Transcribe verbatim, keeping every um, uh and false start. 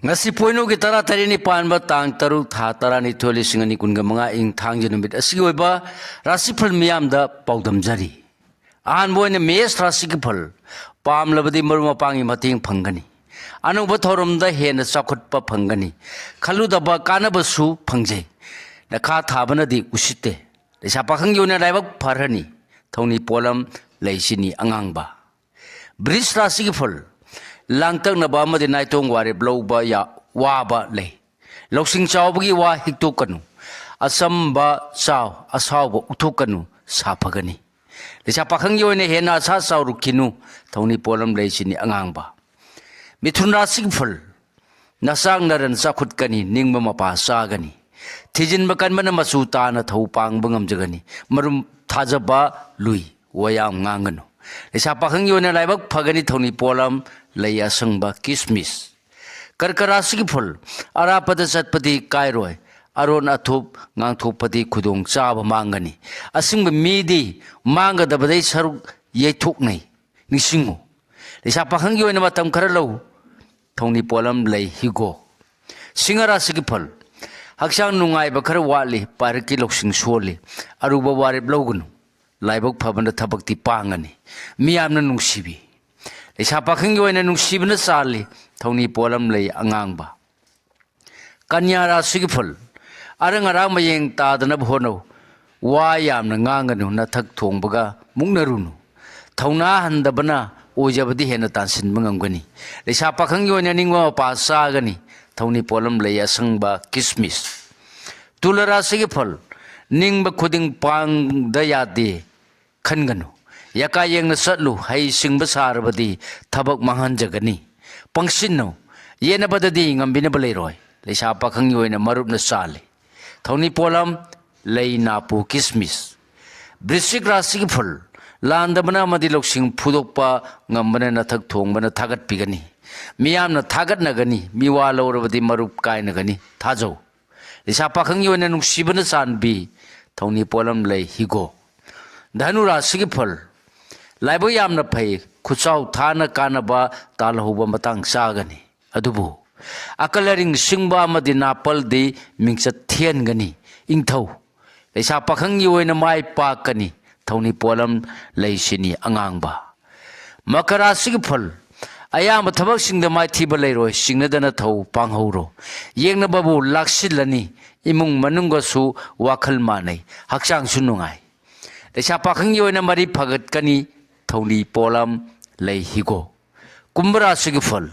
ꯉꯁꯤ ꯄꯣꯏꯅꯨꯒꯤ ꯇꯔꯥ ꯇꯔꯦꯠꯅꯤ ꯄꯥꯟꯕ ꯇꯥꯡ ꯇꯔꯨꯛ ꯊꯥ ꯇꯔꯥꯅꯤꯊꯣꯏ ꯂꯤꯁꯤꯡ ꯑꯅꯤ ꯀꯨꯟꯒ ꯃꯉꯥ ꯏꯪ ꯊꯥꯡꯖ ꯅꯨꯃꯤꯠ ꯑꯁꯤꯒꯤ ꯑꯣꯏꯕ ꯔꯥꯁꯤꯐꯜ ꯃꯤꯌꯥꯝꯗ ꯄꯥꯎꯗꯝꯖꯔꯤ꯫ ꯑꯍꯥꯟꯕ ꯑꯣꯏꯅ ꯃꯦꯁ ꯔꯥꯁꯤꯒꯤ ꯐꯜ꯫ ꯄꯥꯝꯂꯕꯗꯤ ꯃꯔꯨꯞ ꯃꯄꯥꯡꯒꯤ ꯃꯇꯦꯡ ꯐꯪꯒꯅꯤ꯫ ꯑꯅꯧꯕ ꯊꯧꯔꯝꯗ ꯍꯦꯟꯅ ꯆꯥꯎꯈꯠꯄ ꯐꯪꯒꯅꯤ꯫ ꯈꯜꯂꯨꯗꯕ ꯀꯥꯟꯅꯕꯁꯨ ꯐꯪꯖꯩ꯫ ꯅꯈꯥ ꯊꯥꯕꯅꯗꯤ ꯎꯁꯤꯠꯇꯦ꯫ ꯂꯩꯁꯥ ꯄꯥꯈꯪꯒꯤ ꯑꯣꯏꯅ ꯂꯥꯏꯕꯛ ꯐꯔꯅꯤ꯫ ꯊꯧꯅꯤ ꯄꯣꯠꯂꯝ ꯂꯩꯁꯤꯅꯤ ꯑꯉꯥꯡꯕ꯫ ꯕ꯭ꯔꯤꯖ ꯔꯥꯁꯤꯒꯤ ꯐꯜ꯫ ꯂꯥꯡꯇꯛꯅꯕ ꯑꯃꯗꯤ ꯅꯥꯏꯇꯣꯝ ꯋꯥꯔꯦꯞ ꯂꯧꯕ ꯌꯥ-, ꯋꯥꯕ ꯂꯩ꯫ ꯂꯧꯁꯤꯡ ꯆꯥꯎꯕꯒꯤ ꯋꯥ ꯍꯤꯛꯇꯣꯛꯀꯅꯨ꯫ ꯑꯆꯝꯕ ꯆꯥꯎ, ꯑꯁꯥꯎꯕ ꯎꯠꯊꯣꯛꯀꯅꯨ, ꯁꯥꯐꯒꯅꯤ꯫ ꯂꯩꯁꯥ ꯄꯥꯈꯪꯒꯤ ꯑꯣꯏꯅ ꯍꯦꯟꯅ ꯑꯁꯥ ꯆꯥꯎꯔꯨꯈꯤꯅꯨ꯫ ꯊꯧꯅꯤ ꯄꯣꯠꯂꯝ ꯂꯩꯁꯤꯅꯤ ꯑꯉꯥꯡꯕ꯫ ꯃꯤꯊꯨꯟ ꯔꯥꯁꯤꯒꯤ ꯐꯜ꯫ ꯅꯆꯥꯛ ꯅꯔꯟ ꯆꯥꯎꯈꯠꯀꯅꯤ, ꯅꯤꯡꯕ ꯃꯄꯥ ꯆꯥꯒꯅꯤ꯫ ꯊꯤꯖꯤꯟꯕ ꯀꯟꯕꯅ ꯃꯆꯨ ꯇꯥꯅ ꯊꯧ ꯄꯥꯡꯕ ꯉꯝꯖꯒꯅꯤ꯫ ꯃꯔꯨꯝ ꯊꯥꯖꯕ ꯂꯨꯏ, ꯋꯥ ꯌꯥꯝ ꯉꯥꯡꯒꯅꯨ꯫ ꯂꯩꯁꯥ ꯄꯥꯈꯪꯒꯤ ꯑꯣꯏꯅ ꯂꯥꯏꯕꯛ ꯐꯒꯅꯤ꯫ ꯊꯧꯅꯤ ꯄꯣꯠꯂꯝ ꯂꯩ ꯑꯁꯪꯕ ꯀꯤꯁꯃꯤꯁ꯫ ꯀꯔꯀ ꯔꯥꯁꯤꯒꯤ ꯐꯜ꯫ ꯑꯔꯥꯞꯄꯗ ꯆꯠꯄꯗꯤ ꯀꯥꯏꯔꯣꯏ꯫ ꯑꯔꯣꯟ ꯑꯊꯨꯞ ꯉꯥꯡꯊꯣꯛꯄꯗꯤ ꯈꯨꯗꯣꯡ ꯆꯥꯕ ꯃꯥꯡꯒꯅꯤ꯫ ꯑꯁꯤꯡꯕ ꯃꯤꯗꯤ ꯃꯥꯡꯒꯗꯕꯗꯩ ꯁꯔꯨꯛ ꯌꯩꯊꯣꯛꯅꯩ꯫ ꯅꯤꯡꯁꯤꯡꯉꯨ, ꯂꯩꯁꯥ ꯄꯥꯈꯪꯒꯤ ꯑꯣꯏꯅ ꯃꯇꯝ ꯈꯔ ꯂꯧ꯫ ꯊꯧꯅꯤ ꯄꯣꯠꯂꯝ ꯂꯩ ꯍꯤꯒꯣꯛ꯫ ꯁꯤꯡꯍ ꯔꯥꯁꯤꯒꯤ ꯐꯜ꯫ ꯍꯛꯆꯥꯡ ꯅꯨꯡꯉꯥꯏꯕ ꯈꯔ ꯋꯥꯠꯂꯤ, ꯄꯥꯔꯤꯈꯤ ꯂꯧꯁꯤꯡ ꯁꯣꯜꯂꯤ꯫ ꯑꯔꯨꯕ ꯋꯥꯔꯦꯞ ꯂꯧꯒꯅꯨ꯫ ꯂꯥꯏꯕꯛ ꯐꯕꯅ ꯊꯕꯛꯇꯤ ꯄꯥꯡꯒꯅꯤ꯫ ꯃꯤꯌꯥꯝꯅ ꯅꯨꯡꯁꯤꯕꯤ꯫ ꯂꯩꯁꯥ ꯄꯥꯈꯪꯒꯤ ꯑꯣꯏꯅ ꯅꯨꯡꯁꯤꯕꯅ ꯆꯥꯜꯂꯤ꯫ ꯊꯧꯅꯤ ꯄꯣꯠꯂꯝ ꯂꯩ ꯑꯉꯥꯡꯕ꯫ ꯀꯟꯌꯥ ꯔꯥꯁꯤꯒꯤ ꯐꯜ꯫ ꯑꯔꯪ ꯑꯔꯥꯛ ꯃꯌꯦꯡ ꯇꯥꯗꯅꯕ ꯍꯣꯠꯅꯧ꯫ ꯋꯥ ꯌꯥꯝꯅ ꯉꯥꯡꯒꯅꯨ, ꯅꯊꯛ ꯊꯣꯡꯕꯒ ꯃꯨꯛꯅꯔꯨꯅꯨ꯫ ꯊꯧꯅꯥ ꯍꯟꯗꯕꯅ ꯑꯣꯏꯖꯕꯗꯤ ꯍꯦꯟꯅ ꯇꯥꯟꯁꯤꯟꯕ ꯉꯝꯒꯅꯤ꯫ ꯂꯩꯁꯥ ꯄꯥꯈꯪꯒꯤ ꯑꯣꯏꯅ ꯅꯤꯡꯕ ꯃꯄꯥ ꯆꯥꯒꯅꯤ꯫ ꯊꯧꯅꯤ ꯄꯣꯠꯂꯝ ꯂꯩ ꯑꯁꯪꯕ ꯀꯤꯁꯃꯤꯁ꯫ ꯇꯨꯂ ꯔꯥꯁꯤꯒꯤ ꯐꯜ꯫ ꯅꯤꯡꯕ ꯈꯨꯗꯤꯡ ꯄꯥꯡꯗ ꯌꯥꯗꯦ ꯈꯟꯒꯅꯨ꯫ ꯌꯥꯀꯥ ꯌꯦꯡꯅ ꯆꯠꯂꯨ, ꯍꯩ ꯁꯤꯡꯕ ꯁꯥꯔꯕꯗꯤ ꯊꯕꯛ ꯃꯥꯡꯍꯟꯖꯒꯅꯤ꯫ ꯄꯪꯁꯤꯟꯅꯧ, ꯌꯦꯠꯅꯕꯗꯗꯤ ꯉꯝꯕꯤꯅꯕ ꯂꯩꯔꯣꯏ꯫ ꯂꯩꯁꯥ ꯄꯥꯈꯪꯒꯤ ꯑꯣꯏꯅ ꯃꯔꯨꯞꯅ ꯆꯥꯜꯂꯤ꯫ ꯊꯧꯅꯤ ꯄꯣꯠꯂꯝ ꯂꯩ ꯅꯥꯄꯨ ꯀꯤꯁꯃꯤꯁ꯫ ꯕ꯭ꯔꯤꯁꯤꯛ ꯔꯥꯁꯤꯒꯤ ꯐꯜ꯫ ꯂꯥꯟꯗꯕꯅ ꯑꯃꯗꯤ ꯂꯧꯁꯤꯡ ꯐꯨꯗꯣꯛꯄ ꯉꯝꯕꯅ ꯅꯊꯛ ꯊꯣꯡꯕꯅ ꯊꯥꯒꯠꯄꯤꯒꯅꯤ꯫ ꯃꯤꯌꯥꯝꯅ ꯊꯥꯒꯠꯅꯒꯅꯤ꯫ ꯃꯤꯋꯥ ꯂꯧꯔꯕꯗꯤ ꯃꯔꯨꯞ ꯀꯥꯏꯅꯒꯅꯤ꯫ ꯊꯥꯖꯧ꯫ ꯂꯩꯁꯥ ꯄꯥꯈꯪꯒꯤ ꯑꯣꯏꯅ ꯅꯨꯡꯁꯤꯕꯅ ꯆꯥꯟꯕꯤ꯫ ꯊꯧꯅꯤ ꯄꯣꯠꯂꯝ ꯂꯩ ꯍꯤꯒꯣꯛ꯫ ꯙꯅꯨ ꯔꯥꯁꯤꯒꯤ ꯐꯜ꯫ ꯂꯥꯏꯕꯛ ꯌꯥꯝꯅ ꯐꯩ꯫ ꯈꯨꯠꯆꯥꯎ ꯊꯥꯅ ꯀꯥꯟꯅꯕ ꯇꯥꯜꯍꯧꯕ ꯃꯇꯥꯡ ꯆꯥꯒꯅꯤ꯫ ꯑꯗꯨꯕꯨ ꯑꯀꯜ ꯑꯔꯤꯡ ꯁꯤꯡꯕ ꯑꯃꯗꯤ ꯅꯥꯄꯜꯗꯤ ꯃꯤꯡꯆꯠ ꯊꯤꯍꯟꯒꯅꯤ꯫ ꯏꯪꯊꯧ꯫ ꯂꯩꯁꯥ ꯄꯥꯈꯪꯒꯤ ꯑꯣꯏꯅ ꯃꯥꯏ ꯄꯥꯛꯀꯅꯤ꯫ ꯊꯧꯅꯤ ꯄꯣꯠꯂꯝ ꯂꯩꯁꯤꯅꯤ ꯑꯉꯥꯡꯕ꯫ ꯃꯀꯔꯥ ꯔꯥꯁꯤꯒꯤ ꯐꯜ꯫ ꯑꯌꯥꯝꯕ ꯊꯕꯛꯁꯤꯡꯗ ꯃꯥꯏꯊꯤꯕ ꯂꯩꯔꯣꯏ, ꯆꯤꯡꯅꯗꯅ ꯊꯧ ꯄꯥꯡꯍꯧꯔꯣ꯫ ꯌꯦꯡꯅꯕꯕꯨ ꯂꯥꯛꯁꯤꯜꯂꯅꯤ, ꯏꯃꯨꯡ ꯃꯅꯨꯡꯒꯁꯨ ꯋꯥꯈꯜ ꯃꯥꯟꯅꯩ, ꯍꯛꯆꯥꯡꯁꯨ ꯅꯨꯡꯉꯥꯏ꯫ ꯂꯩꯁꯥ ꯄꯥꯈꯪꯒꯤ ꯑꯣꯏꯅ ꯃꯔꯤ ꯐꯒꯠꯀꯅꯤ, ꯊꯧꯅꯤ ꯄꯣꯠꯂꯝ ꯂꯩ ꯍꯤꯒꯣꯛ꯫ ꯀꯨꯝꯚ ꯔꯥꯁꯤꯒꯤ ꯐꯜ꯫